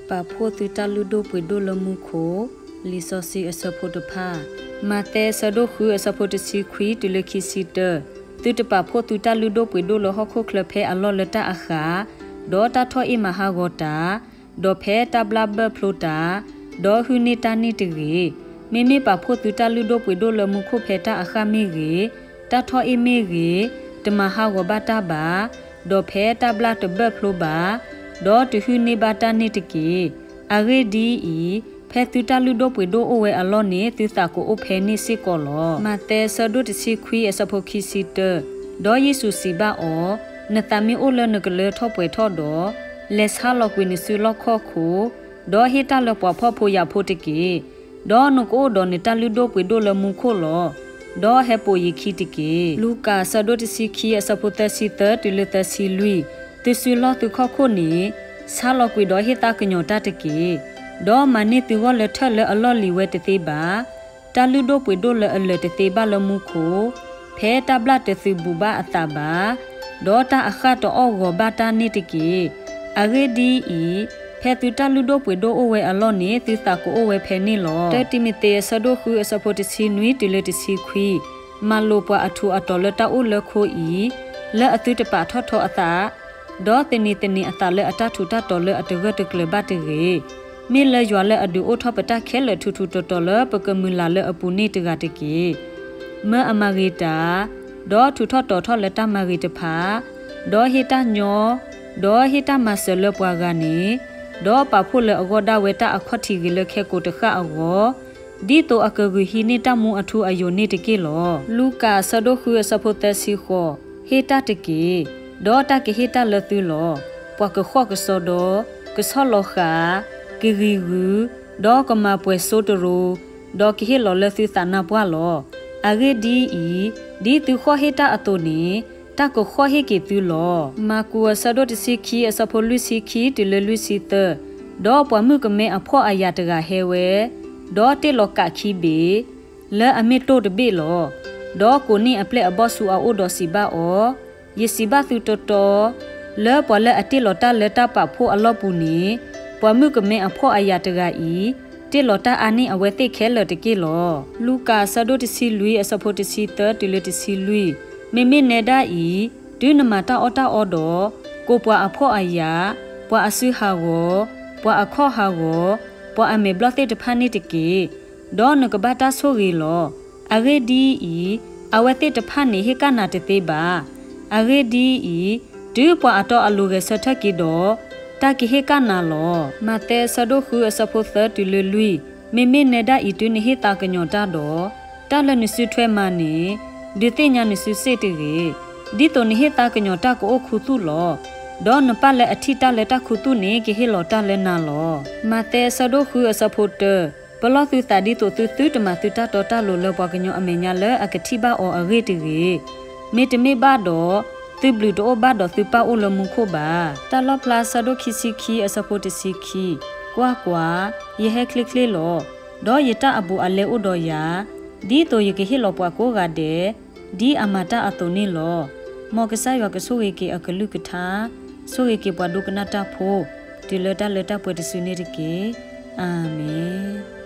ပာ်ဖှိၣ်သုတၢ်လုၢ်ဒိၣ်ပှ့ၤဒိၣ်လၢမူခိၣ်. လံာ်စီဆှံအဆၢဖိတဖၣ်, မးသဲအဆၢဒိၣ်ဃုအဆၢဖိတဆံခွံတုၤလၢခံဆံတၢ, သုတပာ်ဖှိၣ်သုတၢ်လုၢ်ဒိၣ်ပှ့ၤဒိၣ်လၢဟီၣ်ခိၣ်ချၢဖဲအလီၢ်လၢတၢ်အဃၢ်, ဒီးတၢ်ထီၣ်အ့ၣ်မၤဟးဂီၤတၢ်, ဒီးဖဲတၢ်ဘျၣ်ဘၢၣ်ဖျိတၢ်, ဒီးဟုၣ်န့ၢ်တၢ်န့ၣ်တဂ့ၤ. မ့မ့ၢ်ပာ်ဖှိၣ်သုတၢ်လုၢ်ဒိၣ်ပှ့ၤဒိၣ်လၢမူခိၣ်ဖဲတၢ်အဃၢ်မ့ၢ်ဂ့ၤ, တၢ်ထီၣ်အ့ၣ်မ့ၢ်ဂ့ၤ, တမၤဟးဂီၤဘၣ်တၢ်ဘၣ်, ဒီးဖဲတၢ်ဘျၣ်တဘၢၣ်ဖျိဘၣ်, ဒီးတဟုၣ်န့ၢ်ဘၣ်တၢ်န့ၣ်တက့ၢ်. အဂ့ၢ်ဒ်အံၤ, ဖဲသုတၢ်လုၢ်ဒိၣ်ပှ့ၤဒိၣ်အိၣ်ဝဲအလီၢ်န့ၣ် သုသးကအိၣ်ဖဲန့ၣ်စ့ၢ်ကီးလီၤ. မးသဲအဆၢဒိၣ်တဆံခွံအဆၢဖိခံဆံတၢ, ဒီးယ့ၣ်ၡူးစံးဘၣ်အီၤ, နသးမ့ၢ်အိၣ်လၢနကလၢထီၣ်ပှဲၤထီၣ်ဒီး, လဲၤဆါလီၤကွံာ်နစုလီၢ်ခီၣ်ခိၣ်, ဒီးဟ့ၣ်တၢ်လၢပှၤဖှီၣ်ဖိယာ်ဖိတက့ၢ်. ဒီးနကအိၣ်ဒီးနတၢ်လုၢ်ဒိၣ်ပှ့ၤဒိၣ်လၢမူခိၣ်လီၤ. ဒီးဟဲပိာ်ယခံတက့ၢ်. လူၤကၣ်အဆၢဒိၣ်တဆံခံအဆၢဖိသၢဆံသၢတုၤလၢသၢဆံလွံၢ်, သုစုလီၢ်သုခီၣ်ခိၣ်န့ၣ်, ဆါလီၤကွံာ်ဒီးဟ့ၣ်သါကညီၤတၢ်တက့ၢ်. ဒီးမၤန့ၢ်သုဂီၢ်လၢထၢၣ်လၢအလီၢ်လံၤဝဲတသ့ဘၣ်, တၢ်လုၢ်ဒိၣ်ပှ့ၤဒိၣ်လၢအလၢာ်တသ့ဘၣ်လၢမူခိၣ်, ဖဲတၢ်ဘျၣ်တသုးဘူးဘၣ်အသးဘၣ်, ဒီးတၢ်အဃၢ်တအီၣ်ဂီၤဘၣ်တၢ်န့ၣ်တက့ၢ်. အဂ့ၢ်ဒ်အံၤ, ဖဲသုတၢ်လုၢ်ဒိၣ်ပှ့ၤဒိၣ်အိၣ်ဝဲအလီၢ်န့ၣ် သုသးကအိၣ်ဝဲဖဲန့ၣ်လီၤ. တၢတံၤမသ့းအဆၢဒိၣ်ဃုအဆၢဖိတဆံနွံတုၤလၢတဆံခွံ, မၤလိာ်ပှၤအထူးအတီၤလၢတၢ်အိၣ်လၢခိအံၤ, လၢအသုတပာ်ထီၣ်ထီအသး, ဒီးသန့ၤသန့ၤအသးလၢအတၢ်ထူးတၢ်တီၤလၢအတဂၢၢ်တကျၢၤဘၣ်တဂ့ၤ. မ့ၢ်လၢယွၤလၢအဒုးအိၣ်ထီၣ်ပတၢ်ခဲလၢာ်ထူးထူးတီၤတီၤလၢပကမုၢ်လၢ်လၢအပူၤန့ၣ်တဂၤတက့ၢ်. မၢအမၤဂ့ၤတၢ်, ဒီးထူးထီၣ်တီၤထီၣ်လၢတၢ်မၤဂ့ၤတဖၣ်, ဒီးဟ့ၣ်တၢ်ညီ, ဒီးဟ့ၣ်တၢ်မၤစၢၤလၢပှၤဂၤန့ၣ်, ဒီးပာ်ဖှိၣ်လၢအဂီၢ်ဒၣ်ဝဲတၢ်အခီၣ်ထံးဂ့ၤလၢခဲကိာ်တဃၣ်အဂီၢ်, ဒ်သိးအကဂုာ်ဟံးန့ၢ်တၢ်မူအထူအယိာ်န့ၣ်တက့ၢ်လီၤ. လူၤကၣ်အဆၢဒိၣ်ဃုအဆၢဖိသၢဆံဃိး, ဟ့ၣ်တၢ်တက့ၢ်, ဒီးတၢ်ကဟ့ၣ်တၢ်လၢသုလီၤ. ပှၤကဃီၣ်ကစီဒီ, ကဆီၣ်လီၤဃာ်, ကဂံၤဂုၤ, ဒီးကမၤပှဲၤစိတရိၤ, ဒီးကဟ့ၣ်လီၤလၢသုသးနါပှၢ်လီၤ. အဂ့ၢ်ဒ်အံၤ, ဒ်သုဃီၣ်ဟ့ၣ်တၢ်အသိးန့ၣ်, တၢ်ကဃီၣ်ဟ့ၣ်က့ၤသုလီၤ. မၢ်ကူးအဆၢဒိၣ်တဆံခံအဆၢဖိလွံၢ်ဆံခံတုၤလၢလွံၢ်ဆံသၢ, ဒီးပှၤမုၣ်ကမဲအဖှီၣ်အယာ်တဂၤဟဲဝဲ, ဒီးတ့ၢ်လီၤကးခံဘ့ၣ် လၢအမ့ၢ်တိၢ်တဘ့ၣ်လီၤ. ဒီးကိးန့ၢ်အပျဲၢ်အဘီၣ်ဆူအအိၣ်ဒီးစံးဘၣ်အီၤ, ယစံးဘၣ်သုတီတီ, လၢပှၤလၢအတ့ၢ်လီၤတၢ်လၢတၢ်ပာ်ဖှိၣ်အလီၢ်ပူၤန့ၣ်, ပှၤမုၣ်ကမဲအဖှီၣ်အယာ်တဂၤအံၤ, တ့ၢ်လီၤတၢ်အါန့ၢ်အဝဲသ့ၣ်ခဲလၢာ်တက့ၢ်လီၤ. လူၤကၣ်အဆၢဒိၣ်တဆံလွံၢ်အဆၢဖိတဆံသၢတုၤလၢတဆံလွံၢ်, မ့မ့ၢ်နဲဒၣ်အံၤ, တုၤနမၤတၢ်အီၣ်တၢ်အီဒီး, ကိးပှၤအဖှီၣ်အယာ်, ပှၤအစုဟးဂီၤ, ပှၤအခီၣ်ဟးဂီၤ, ပှၤအမဲာ်ဘျီၣ်သ့ၣ်တဖၣ်န့ၣ်တက့ၢ်. ဒီးနကဘၣ်တၢ်ဆိၣ်ဂ့ၤလီၤ. အဂ့ၢ်ဒ်အံၤ, အဝဲသ့ၣ်တဖၣ်န့ၣ်ဟ့ၣ်ကၣ်နၤတသ့ဘၣ်. အဂ့ၢ်ဒ်အံၤ, တုၤပှၤအတီအလိၤဂဲၤဆၢထၢၣ်က့ၤဒီး, တၢ်ကဟ့ၣ်ကၣ်နၤလီၤ. မးသဲအဆၢဒိၣ်ဃုအဆၢဖိသၢတုၤလၢလွံၢ်, မ့မ့ၢ်နဲဒၣ်အံၤတုၤနဟ့ၣ်သါကညီၤတၢ်ဒီး, တၢ်လၢနစုထွဲမၤန့ၣ်, ဒုးသ့ၣ်ညါနစုစ့ၣ်တဂ့ၤ. ဒ်သိးနဟ့ၣ်သါကညီၤတၢ်ကအိၣ်ခူသူၣ်လီၤ. ဒီးနပၢ်လၢအထံၣ်တၢ်လၢတၢ်ခူသူၣ်န့ၣ် ကဟ့ၣ်လီၤတၢ်လၢနၤလီၤ. မးသဲအဆၢဒိၣ်ဃုအဆၢဖိတၢ, ပလီၢ်သုသးဒ်သိးသုသုတမၤသုတၢ်တီတၢ်လိၤလၢပှၤကညီအမဲာ်ညါလၢအကထံၣ်ဘၣ်အီၤအဂ့ၢ်တဂ့ၤ. မ့တမ့ၢ်ဘၣ်ဒီး, သုဘျုးတအိၣ်ဘၣ်ဒီးသုပၢ်အိၣ်လၢမူခိၣ်ဘၣ်. တၢ်လီၣ်ဖျါအဆၢဒိၣ်ခံဆံခံအဆၢဖိတဆံခံ, ကွၢ်ကွၢ်, ယဟဲချ့ချ့လီၤ. ဒီးယတၢ်အဘူးအလဲအိၣ်ဒီးယၤ, ဒ်သိးယကဟ့ၣ်လီၤပှၤကိးဂၤဒဲး, ဒ်အမၤတၢ်အသိးန့ၣ်လီၤ. မ်ကစၢ်ယွၤကဆိၣ်ဂ့ၤက့ၤအကလုၢ်ကထါ, ဆိၣ်ဂ့ၤက့ၤပှၤဒိကနၣ်တၢ်ဖိ, တုၤလၢတၢ်လၢတၢ်ပှဲၤတစုန့ၣ်တက့ၢ်. အၤမ့ၣ်.